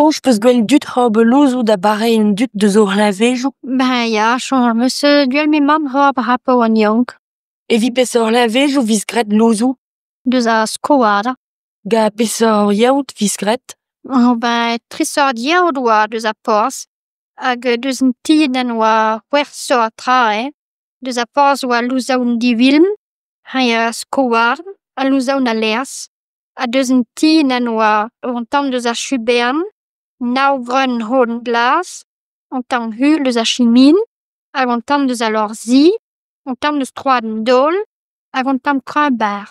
Soñj 'peus gwell tud oc'h ober louzoù da bareañ an dud deus o c'hleñvedoù ? Beñ ya, soñj am eus gwell ma mamm oc'h ober pa oan yaouank. Evit peseurt c'hleñvedoù 'vez graet louzoù ? Deus ar skouarn. Gant peseurt yod 'vez graet ? Oh beñ tri seurt yod 'oa deus ar porzh hag deus an ti oa c'hwec'h seurt tra eo. Deus ar porzh 'oa louzaouenn divilin, re ar skouarn ha louzaouenn al laezh. Ha deus an ti oa un tamm deus ar chubern, nav greun holen glas, un tamm hul eus ar chimin hag un tamm deus al lorzi, un tamm deus troad an daol hag un tamm kraoñ-bar.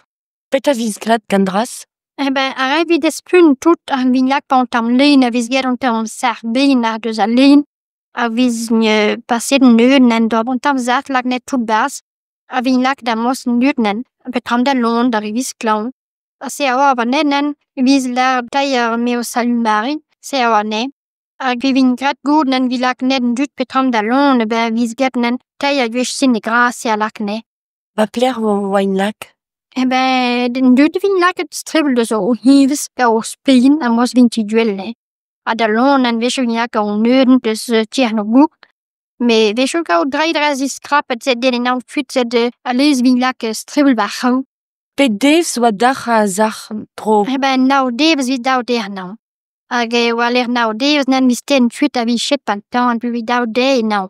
Petra 'vez graet gant an dra-se ? Eh ben ar re evit daspugn tout ar lakaat un tamm lin a vez graet un tamm sac'h bihan deus al lin a vez paseet an neud d'ober un tamm sac'h lakaet anezhe tout 'barzh ha 'vez lakaet ar mos an neud peotramant d'al loen d'ar re 'vez klañv. Ha se a oa warlene e vez lâret teir me ho salv Mari, se a oa anezhe. Hag e vez graet goude evit lakaat anezhe d'an dud peotramant d'al loen e vez graet teir gwech sin de gras a lak anezhe. Ba pelec'h 'oa-int lak ? Eh ben d'an dud e vez lakaet stribilh deus o c'hiñvez pe o spin ha mos 'vint ket gwell eo. Ha d'al loen a-wechoù e laka an neudenn deus tier o goûg met a-wechoù kaout skrapet kuit alies e vez lakaet stribilh 'ba 'r c'hraou. Pet devezh 'oa dac'h ar sac'h tro ? Eh ben nav devezh evit dav dezhañ 'nañ. Hag war-lerc'h nav devezh 'vez tennet kuit ha 'vez chet 'ba 'n tan evit dav dezhe 'nañ.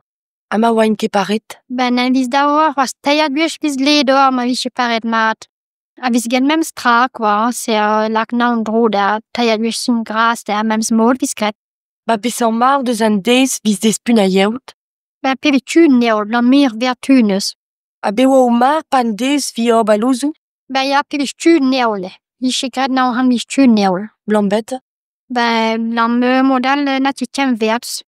Ha ma 'oaint ket pareet ? Ben evit dav ober c'hoazh teir gwech 'vez dleet ober ma vije pareet mat. Ha 'vez graet memes tra kwa se lak 'nañ en-dro da teir gwech sin gras da memes mod 'vez graet. Ba peseurt mare deus an deiz 'vez despugn ar yod ? Ben pe vez tun eo 'blam muioc'h 'vez tun eus. Ha bet 'oa ho mab 'pad an deiz 'vit ober louzoù ? Ben ya pe vez tun eo. 'Vije graet 'nañ 'vez tun eo. 'Blam petra ? Ben 'blam mod-all n'a ket ken 'verzh.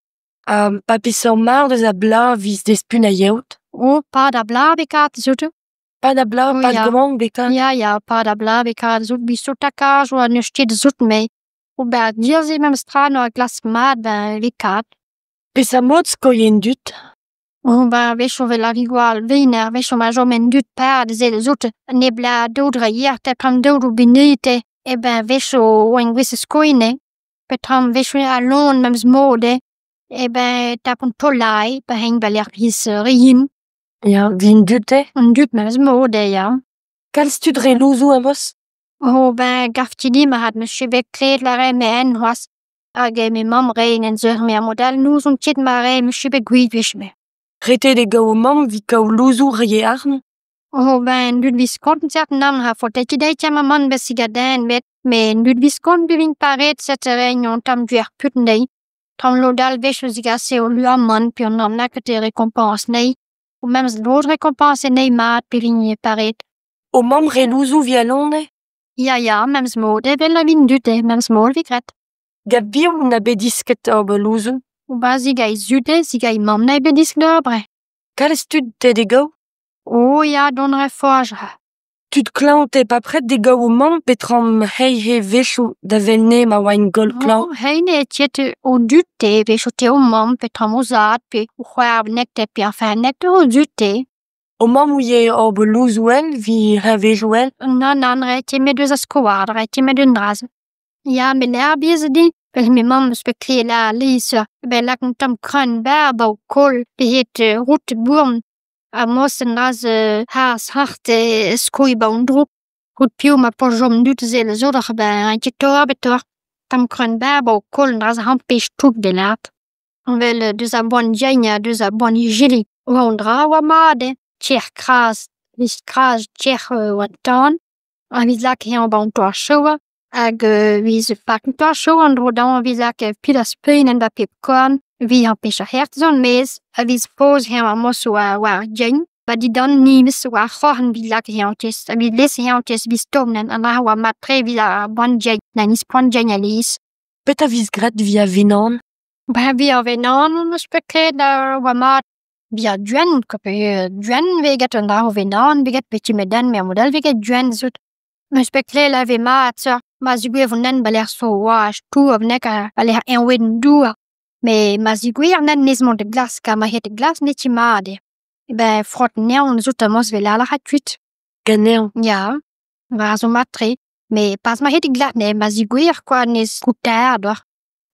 Ha ba peseurt mare deus ar bloaz 'vez despugn ar yod ? Oh 'pad ar bloaz 'vez kavet 'zoute. 'Pad ar bloaz, Oh 'pad ya. goañv 'vez kavet ? Ya ya 'pad ar bloaz 'vez kavet 'zout 'vit saotañ kajoù ha n'eus ket 'zout met ober dir-se memes tra 'noa glask mat ben 'vez kavet. Peseurt mod skoilh an dud ? Oh ben a-wechoù 'vel ar gwall wener, a-wechoù ma chom an dud par da sellet 'zoute. Nep la daou dra yer peotramant daou dro bennaket eh ben a-wechoù 'oan gouest da skoiñ anezhe. Peotramant a-wechoù al loen memes mod eo eh ben tap un taol-lae pa c'heñv war-lerc'h 'giz re yen. Ya, 'vit an dud eo ? An dud memes mod eo ya. Kalz tud 're louzoù a-mos ? Oh ben 'gav ket din avat 'meus ket bet klevet lâret 'maen c'hoazh. Hag ma mamm 'rae en amzer met mod-all n'ouzon ket ma rae 'meus ket bet gwelet gwech ebet. Ret eo da gaout ho mamm evit kaout louzoù re arc'hant ? Oh ben an dud 'vez kontet nann ha faote ket dezhe ma mamm bezañ den met met an dud 'vez kont e vint pareet set a raint un tamm gwir put anezhi. Tamm lod all 'wechoù 'zigase o lu-amann pe an lakaet e rekompañs anezhi. Ou memes lod rekompañs anezhi mat pe vint pareet. Ho mamm 're louzoù 'vit al loened ? Ya ya memes mod evel evit an dud eo memes mod 'vez graet. Gant piv 'na bet disket ober louzoù ? Ben 'zigae zud eo, 'zigae mamm 'na bet disket d'ober. Kalz tud 'te da gaout ? Oh ya dont a ra forzh. Tud klañv 'te papred da gaout ho mamm peotramant he he 'wechoù da wel 'ne ma oaint gwall klañv ? Oh he n'eo ket o dud te 'wechoù 'te o mamm peotramant o zad pe o c'hoar bennak pe enfin nek o zud te. Ho mamm 'ouie ober louzoù all 'vit c'hleñvedoù all ? Nann nann 'rae ket 'met deus ar skouarn, 'rae ket 'met un dra-se. Ya met lec'h 'veze din 'vel ma mamm 'meus bet klevet lâret alies ben lak un tamm kraoñ-barr 'ba ho kol pe het rout bourn ha mosten an dra-se c'harzh c'hart skoiñ 'ba an droug. Goût piv ma po chom dud da sellet 'zoc'h ben 'raint ket torr ebet deoc'h. Tamm kraoñ-barr 'ba ho kol an dra-se ampech tout da lâret. Evel deus ar boan gein ha deus ar boan izili. Oa an dra 'oa mat eo. Tier kras, 'vez kras tier 'oa tan ha 'vit lakaet 'ba an toaz-chauañ hag 'vez pak an toaz-chauañ en-dro dezhañ 'vez lakaet pil-ha-speurenn 'ba pep korn 'vit ampech ar c'herz maez a vez poz ar mos war ar gein 'ba dindan ivez war ar c'hroc'hen 'vit lakaet eñ evit lez eñ 'vez tomm an dra 'oa mat-tre evit ar boan gein, an is-poan gein alies. Petra 'vez graet 'vit ar wenan ? Ben 'vit ar wenan 'meus bet klevet 'oa mat 'vit ar gwenn kwa pe gwenn 'vez graet an dra wenan 'vez graet peti medenn met mod-all 'vez graet gwenn zout. 'Meus bet klevet e vez mat seurt ma zegouezh an hent 'ba lec'h zo 'oa stourm nek 'ba lec'h eñ en dour. Met ma zegouezh an hent 'nez mont da glask ha ma c'het da glask n'eo ket mat eo. Ben frot 'nezhañ zout amañ 'vel lâret kuit. Ganeomp. Ya, war zo mat-tre. Met pas ma c'het da glask 'ne ma zegouezh kwa 'nez goûter deoc'h.